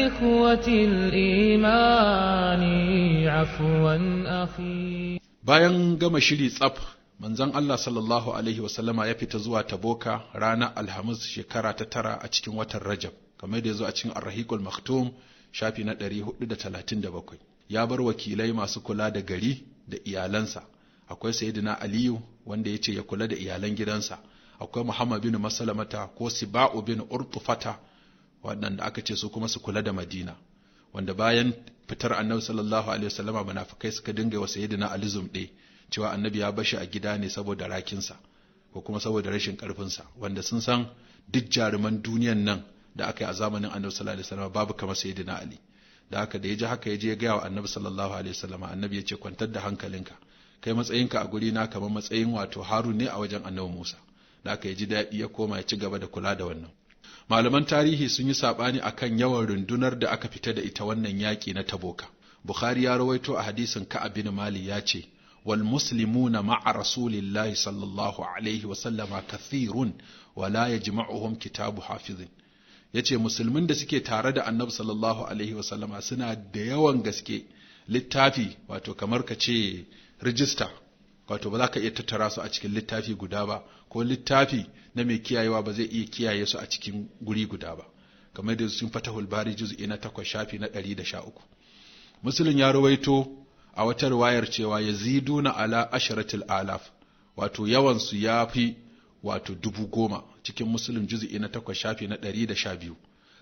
إخوة الإيمان عفوا أخي. Bayan gama shiri tsaf, manzon Allah sallallahu alaihi wasallama ya fita zuwa Taboka ranar Alhamis shekara ta 9 a cikin watan Rajab, kamar da ya zo a cikin Ar-Rahiqul Maktum shafi na 437. Ya bar wakilai masu kula da gari da iyalansa. Akwai Sayyidina Aliyu wanda ya ce ya kula da iyalan gidansa, akwai Muhammad bin Masalamata ko Siba'u bin Urtufata waɗanda aka ce su kuma su kula da Madina, wanda bayan fitar Annabi sallallahu alaihi wasallama munafikai suka dinga wa Sayyidina Ali zumɗe cewa Annabi ya bashi a gida ne saboda rakinsa ko kuma saboda rashin ƙarfinsa, wanda sun san duk jaruman duniyan nan da aka yi a zamanin Annabi sallallahu alaihi wasallama babu kamar Sayyidina Ali. Da haka da ya ji haka ya je ya gaya wa Annabi sallallahu alaihi wasallama, Annabi ya ce kwantar da hankalinka, kai matsayinka a guri na kamar matsayin wato Harun ne a wajen Annabi Musa. Da aka ji daɗi ya koma ya ci gaba da kula da wannan. Malaman tarihi sun yi saɓani akan yawan rundunar da aka fita da ita wannan yaƙi na Taboka. Bukhari ya rawaito a hadisin Ka'ab bin Malik ya ce, wal muslimuna ma'a rasulillahi sallallahu alaihi wa sallama kathirun wa la yajma'uhum kitabu hafizin. Yace musulmin da suke tare da Annabi sallallahu alaihi wa sallama suna da yawan gaske, littafi wato kamar ka ce rijista, wato ba za ka iya tattara su a cikin littafi guda ba, ko littafi na mai kiyayewa ba zai iya kiyaye su a cikin guri guda ba, kamar da sun Fatahul Bari juz'i na 8 shafi na 113. Muslim ya rawaito a wata riwayar cewa yaziduna ala 10,000, wato yawan su yafi wato 10,000, cikin Muslim juz'i na 8 shafi na 112.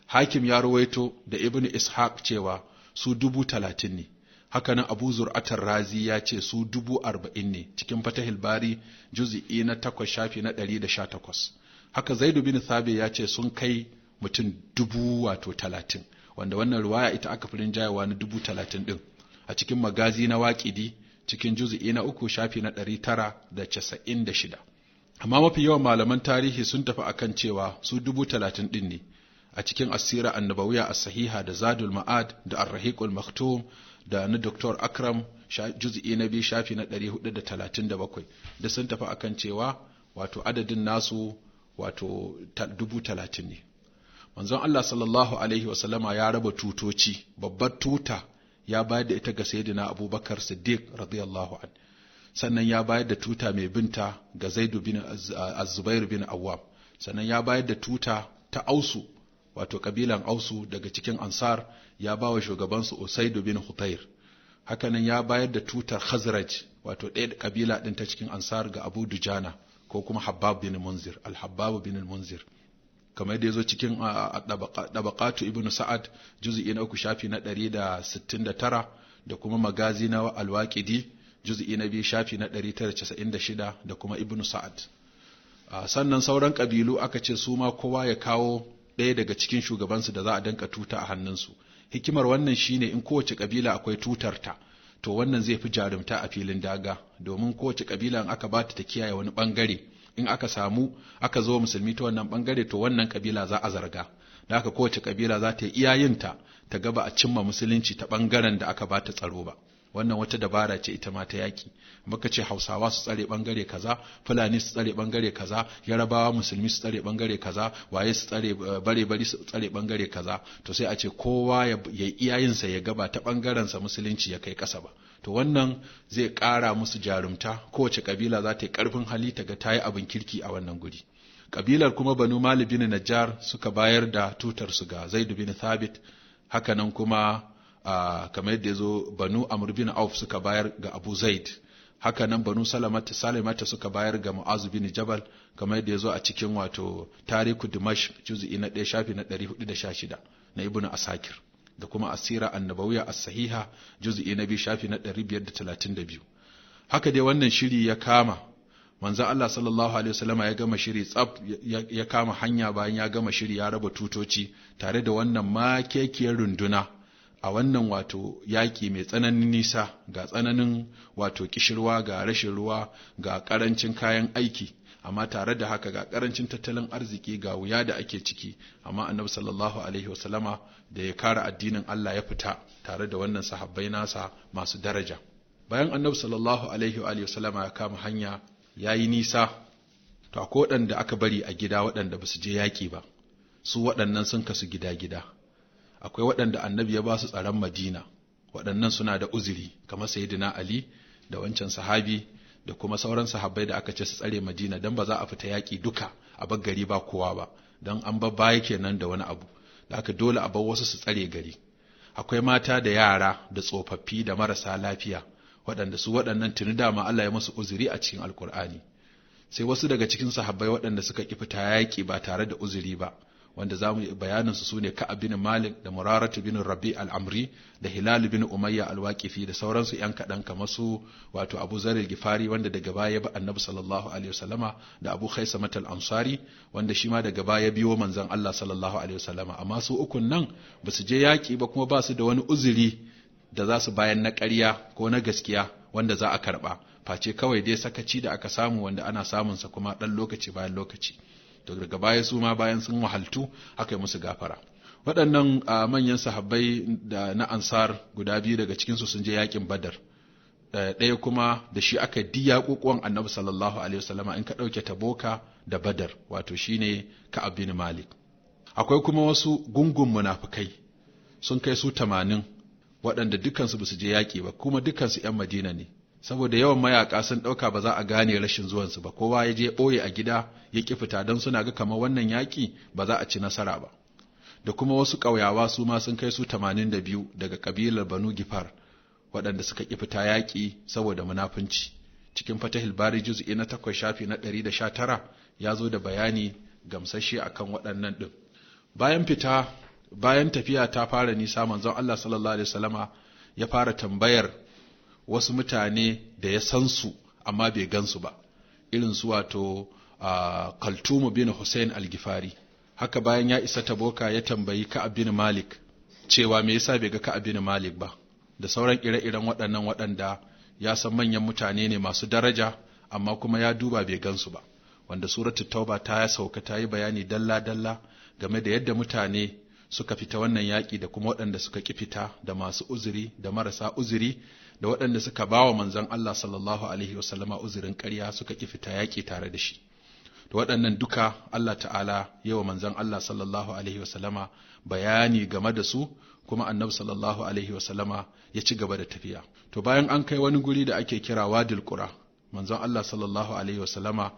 Hakim ya rawaito da Ibn Ishaq cewa su 30,000 ne. Hakanan Abu Zur'atar Razi ya ce su 40,000 ne, cikin Fatahil Bari juz'i na 8 shafi na 118. Haka Zaidu bin Thabit ya ce sun kai mutum 30,000, wanda wannan riwaya ita aka fi rinjayewa na 30,000 din, a cikin Magazi na Waƙidi cikin juz'i na 3 shafi na 996. Amma mafi yawan malaman tarihi sun tafi akan cewa su 30,000 din ne, a cikin Asira Annabawiya as-Sahiha da Zadul Ma'ad da Ar-Rahiqul Maktum da na Dr. Akram juz'i na 2 shafi na 437, da sun tafi akan cewa wato adadin nasu wato 30,000 ne. Manzon Allah sallallahu alaihi wasallama ya raba tutoci, babbar tuta ya bayar da ita ga Sayyidina Abubakar Siddiq radiyallahu an, sannan ya bayar da tuta mai binta ga Zaidu bin Az-Zubair bin Awwam, sannan ya bayar da tuta ta Ausu, wato kabilan Ausu daga cikin Ansar, ya ba wa shugabansu Usaidu bin Hutair. Hakanan ya bayar da tutar Khazraj, wato ɗaya kabila ɗin ta cikin Ansar, ga Abu Dujana ko kuma Habbab bin Munzir, Al-Habbab bin Munzir, kamar yadda ya zo cikin Dabaqatu Ibn Sa'ad juz'i na 3 shafi na 169, da kuma Magazi na Al-Waqidi juz'i na 2 shafi na 996, da kuma Ibn Sa'ad. Sannan sauran kabilu aka ce su ma kowa ya kawo ɗaya daga cikin shugabansu da za a danka tuta a hannunsu. Hikimar wannan shine in kowace kabila akwai tutarta, to wannan zai fi jarumta a filin daga, domin kowace kabila in aka bata ta kiyaye wani bangare, in aka samu aka zo musulmi ta wannan bangare, to wannan kabila za a zarga. Da haka kowace kabila za ta yi iyayinta ta ga ba a cimma musulunci ta bangaren da aka bata tsaro ba. Wannan wata dabara ce ita ma ta yaki. Muka ce Hausawa su tsare bangare kaza, Fulani su tsare bangare kaza, Yarabawa musulmi su tsare bangare kaza, waye su tsare, bare bari su tsare bangare kaza, to sai a ce kowa ya iyayinsa ya gaba ta bangaren sa musulunci ya kai kasa ba. To wannan zai ƙara musu jarumta, kowace kabila za ta yi ƙarfin hali ta ga ta yi abin kirki a wannan guri. Kabilar kuma Banu Malik bin Najjar suka bayar da tutar su ga Zaid bin Thabit. Hakanan kuma kamar yadda ya zo, Banu Amr bin Auf suka bayar ga Abu Zaid. Hakanan Banu Salamata suka bayar ga Mu'az bin Jabal, kamar yadda ya zo a cikin wato Tariku Dimashq juz'i na 1 shafi na 416 na Ibn Asakir, da kuma Asira Annabawiya as-Sahiha juz'i na 2 shafi na 532. Haka dai wannan shiri ya kama. Manzon Allah sallallahu alaihi wasallama ya gama shiri tsaf, ya kama hanya. Bayan ya gama shiri ya raba tutoci tare da wannan makekiyar runduna a wannan wato yaƙi mai tsananin nisa, ga tsananin wato kishirwa, ga rashin ruwa, ga ƙarancin kayan aiki, amma tare da haka ga ƙarancin tattalin arziki, ga wuya da ake ciki, amma Annabi sallallahu alaihi wasallama da ya kare addinin Allah ya fita tare da wannan sahabbai nasa masu daraja. Bayan Annabi sallallahu alaihi wa wasallama ya kama hanya yayi nisa, to akwai waɗanda aka bari a gida waɗanda ba su je yaƙi ba. Su waɗannan sun kasu gida-gida. Akwai waɗanda annabi ya ba su tsaron Madina, waɗannan suna da uzuri kamar Sayyidina Ali da wancan sahabi da kuma sauran sahabbai da aka ce su tsare Madina dan ba za a fita yaƙi duka a bar gari ba kowa ba, dan an bar baya kenan da wani abu, da aka dole a bar wasu su tsare gari. Akwai mata da yara da tsofaffi da marasa lafiya, waɗanda su waɗannan tuni dama Allah ya musu uzuri a cikin Alkur'ani. Sai wasu daga cikin sahabbai waɗanda suka ƙi fita yaƙi ba tare da uzuri ba, wanda za mu yi bayanin su sune Ka'ab bin Malik da Muraratu bin Rabi al-Amri da Hilal bin Umayya al-Waqifi da sauransu yan kaɗan kamar su wato Abu Zar al-Gifari wanda daga baya ya bi Annabi sallallahu alaihi wasallama, da Abu Khaisamah al-Ansari wanda shi ma daga baya biyo manzon Allah sallallahu alaihi wasallama. Amma su ukun nan ba su je yaƙi ba kuma ba su da wani uzuri da za su bayan na ƙarya ko na gaskiya wanda za a karɓa, face kawai dai sakaci da aka samu wanda ana samunsa kuma ɗan lokaci bayan lokaci. To daga baya su ma bayan sun wahaltu aka yi musu gafara. Waɗannan manyan sahabbai da na Ansar guda biyu daga cikinsu sun je yakin Badar, ɗaya kuma da shi aka diya ƙuƙuwan Annabi sallallahu alaihi wasallama in ka ɗauke Taboka da Badar, wato shine Ka'ab bin Malik. Akwai kuma wasu gungun munafukai sun kai su 80 waɗanda dukansu ba su je yaƙi ba kuma dukansu 'yan Madina ne. Saboda yawan mayaka sun ɗauka ba za a gane rashin zuwansu ba, kowa ya je ɓoye a gida ya ƙi fita don suna ga kamar wannan yaƙi ba za a ci nasara ba. Da kuma wasu ƙauyawa su ma sun kai su 82 daga ƙabilar Banu Gifar waɗanda suka ƙi fita yaƙi saboda munafunci. Cikin Fatahil Bari juz'i na 8 shafi na 119 ya zo da bayani gamsashe akan waɗannan ɗin. Bayan tafiya ta fara nisa, manzon Allah sallallahu alaihi wasallama ya fara tambayar wasu mutane da ya san su amma bai gansu ba, irin su wato Kaltumu bin Hussein al-Gifari. Haka bayan ya isa Taboka ya tambayi Ka'ab bin Malik cewa me yasa bai ga Ka'ab bin Malik ba, da sauran ire-iren waɗannan waɗanda ya san manyan mutane ne masu daraja amma kuma ya duba bai gansu ba. Wanda suratul Tauba ta sauka ta yi bayani dalla-dalla game da yadda mutane suka fita wannan yaƙi da kuma waɗanda suka ƙi fita, da masu uzuri da marasa uzuri, da waɗanda suka ba wa manzon Allah sallallahu alaihi wasallama uzurin ƙarya suka ƙi fita yaƙi tare da shi. Da waɗannan duka Allah ta'ala yawa manzon Allah sallallahu alaihi wasallama bayani game da su, kuma Annabi sallallahu alaihi wasallama ya ci gaba da tafiya. To bayan an kai wani guri da ake kira Wadil Qura, manzon Allah sallallahu alaihi wasallama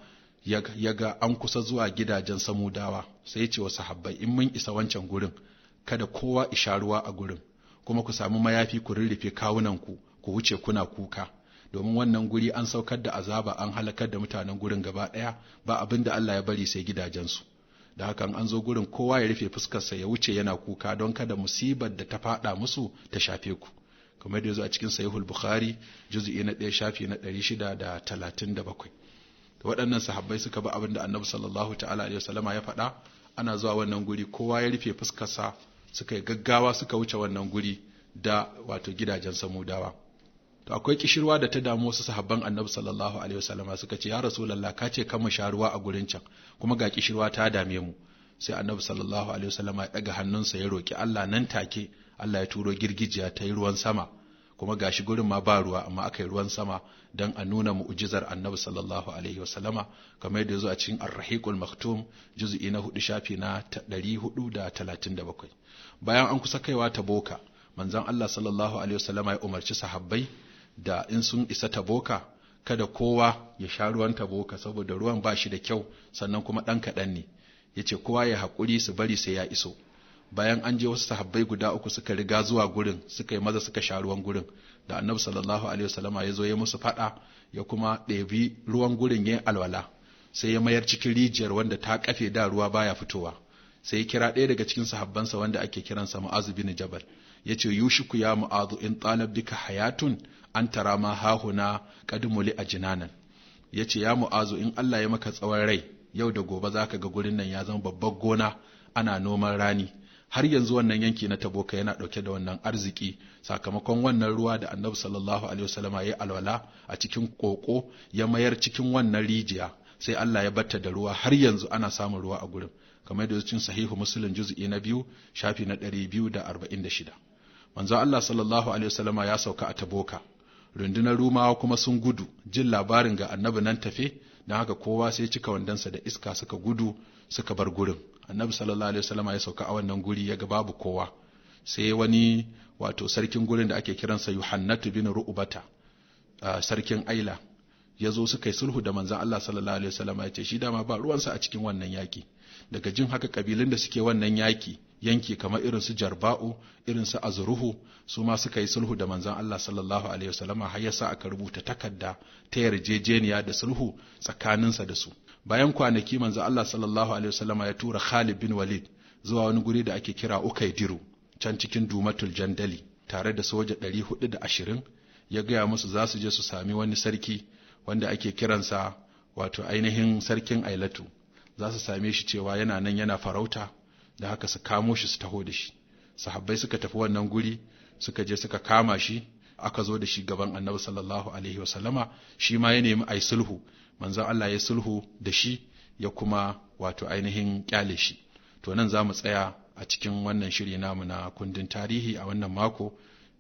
ya ga an kusa zuwa gidajen Samudawa, sai ya ce wa sahabbai, in mun isa wancan gurin kada kowa isha ruwa a gurin, kuma ku samu mayafi ku rurrufe kawunanku ku wuce kuna kuka, domin wannan guri an saukar da azaba, an halakar da mutanen gurin gaba ɗaya, ba abin da Allah ya bari sai gidajensu. Da hakan an zo gurin kowa ya rufe fuskarsa ya wuce yana kuka don kada musibar da ta faɗa musu ta shafe ku. Kamar da yazo a cikin Sahihul Bukhari juz'i na 1 shafi na 637. Waɗannan sahabbai suka bi abin da Annabi sallallahu ta'ala alaihi wasallama ya faɗa. Ana zuwa wannan guri kowa ya rufe fuskarsa, suka yi gaggawa suka wuce wannan guri da wato gidajen Samudawa. To akwai kishirwa da ta damu wasu sahabban Annabi sallallahu alaihi wasallama, suka ce ya Rasulullah, ka ce kan mu sha ruwa a gurin can, kuma ga kishirwa ta dame mu. Sai Annabi sallallahu alaihi wasallama ya daga hannunsa ya roki Allah, nan take Allah ya turo girgijiya ta yi ruwan sama, kuma gashi gurin ma ba ruwa amma aka yi ruwan sama don a nuna mu'ujizar Annabi sallallahu alaihi wasallama, kamar yadda yazo a cikin Ar-Rahiqul Maktum juz'i na 4 shafi na 437. Bayan an kusa kaiwa Taboka, manzon Allah sallallahu alaihi wasallama ya umarci sahabbai da in sun isa Taboka kada kowa ya sha ruwan Taboka saboda ruwan ba shi da kyau, sannan kuma ɗan kaɗan ne. Yace kowa ya haƙuri su bari sai ya iso. Bayan an je wasu sahabbai guda uku suka riga zuwa gurin, suka yi maza suka sha ruwan gurin. Da Annabi sallallahu alaihi wasallama ya zo ya musu fada, ya kuma ɗebi ruwan gurin ya alwala, sai ya mayar cikin rijiyar wanda ta kafe da ruwa baya fitowa. Sai ya kira ɗaya daga cikin sahabbansa wanda ake kiransa Mu'azu bin Jabal, ya ce yushiku ya Mu'azu in talab bika hayatun an tara ma hahuna qad muli ajnanan. Ya ce ya Mu'azu, in Allah ya maka tsawon rai yau da gobe zaka ga gurin nan ya zama babbar gona ana noman rani. Har yanzu wannan yanki na Taboka yana ɗauke da wannan arziki sakamakon wannan ruwa da Annabi sallallahu alaihi wasallama ya alwala a cikin koko ya mayar cikin wannan rijiya, sai Allah ya batta da ruwa, har yanzu ana samun ruwa a gurin, kamar yadda cikin Sahihu Muslim juz'i na 2 shafi na 246. Manzo Allah sallallahu alaihi wasallama ya sauka a Taboka, rundunar Rumawa kuma sun gudu jin labarin ga Annabi nan tafe, don haka kowa sai cika wandonsa da iska suka gudu suka bar gurin. Annabi sallallahu alaihi wasallama ya sauka a wannan guri ya ga babu kowa, Sai wani wato sarkin gurin da ake kiransa Yuhannatu bin Ru'bata, sarkin Aila, ya zo suka yi sulhu da manzon Allah sallallahu alaihi wasallam, ya ce shi dama ba ruwansa a cikin wannan yaki. Daga jin haka, kabilun da suke wannan yaki yanki, kamar irin su Jarba'u, irin su Azruhu, su ma suka yi sulhu da manzon Allah sallallahu alaihi wasallama, har yasa aka rubuta takarda ta yarjejeniya da sulhu tsakaninsa da su. Bayan kwanaki, manzon Allah sallallahu alaihi wasallama ya tura Khalid bin Walid zuwa wani guri da ake kira Ukaidiru, can cikin Dumatul Jandali, tare da soja 420. Ya gaya musu za su je su sami wani sarki wanda ake kiransa wato ainihin sarkin Ailatu. Za su same shi cewa yana nan yana farauta, da haka su kamo shi su taho da shi. Sahabbai suka tafi wannan guri, suka je suka kama shi, aka zo da shi gaban Annabi sallallahu alaihi wasallama. Shi ma ya nemi ai sulhu. Manzon Allah ya sulhu da shi, ya kuma wato ainihin kyale shi. To, nan za mu tsaya a cikin wannan shiri namu na kundin tarihi a wannan mako,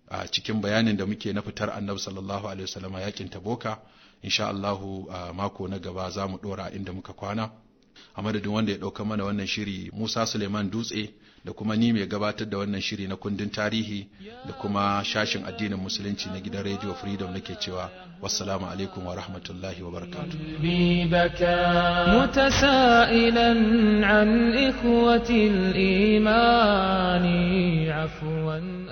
a cikin bayanin da muke na fitar Annabi sallallahu alaihi wasallama yakin Taboka. Insha Allahu, a mako na gaba za mu dora inda muka kwana. A madadin wanda ya ɗauka mana wannan shiri, Musa Suleiman Dutse, da kuma ni mai gabatar da wannan shiri na kundin tarihi da kuma shashin addinin Musulunci na gidan Radio Freedom, nake cewa wassalamu alaikum wa rahmatullahi wa barakatuh. قلبي بكى متسائلا عن إخوة الإيمان، عفوا.